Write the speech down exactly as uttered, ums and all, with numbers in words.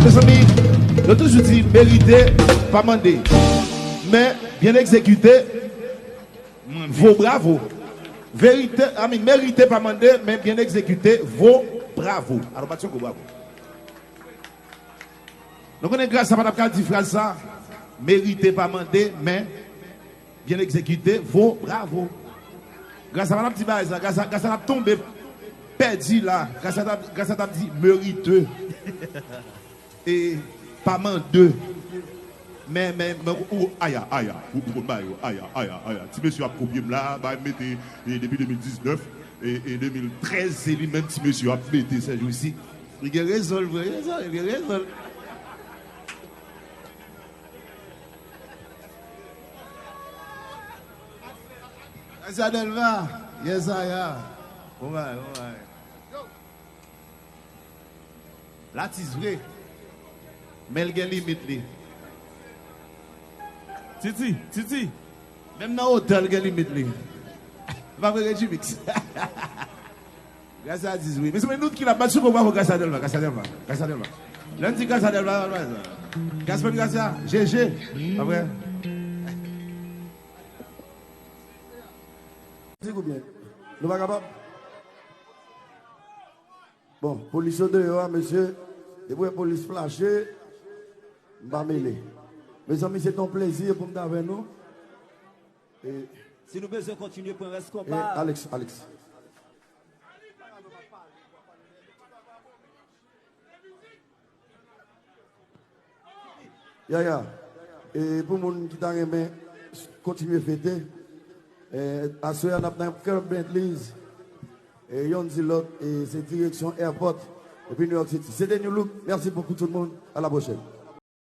Mezanmi, yo toujou di merite pa mande, men byen egzekite vo bravo. Verite, I mean, merite pa mande, men byen egzekite vo bravo. Alò, bat yon gwo bravo. Nou konnen Grasa pa t ap ka di fraz sa, merite pa mande, men byen egzekite vo bravo. Grasa pa t ap di bagay sa, Grasa, Grasa t ap tonbe pèdi la. Grasa t ap, Grasa t ap di merite. E pa mande. Men, men, men, ou, aya, aya, ou, ou konn bagay yo, aya, aya, aya. Ti mesye ap kopye m la, bay mete, e, depi de mil diznèf, e, e de mil trèz, se li menm ti mesye ap mete sèjousi. Li gen rezon l, vre, rezon, li gen rezon l. Gracia Delva, yes, aya. Bon bagay, bon bagay. Latis vre. Men l gen limit li. Titi, Titi. Menm nan otè l gen limit li. E pa vre, Regimix? Gracia dis wi. Mezanmi, nou ki la bat sou bravo Gracia Delva, Gracia Delva, Gracia Delva. Lè n di Gracia Delva, Gracia, Gaspard Gracia, G G. Pa vre? Di koubyen? Nou pa kapab? Bon, polis yo deyò a, mesye. Depi w wè polis flache, m pa mele. Mezanmi, se t on plezi pou m t avè nou. E, si nou bezwen kontinye pran rès e, konpa a. Alex, Alex. Ya, ya. E pou moun ki ta renmen kontinye fete, e, aswè a n ap nan Club Bentley's, e, yonn di lòt, e, se direksyon airport, epi New York City. Se te New Look. Mèsi bokou tout moun. A la pwochèn.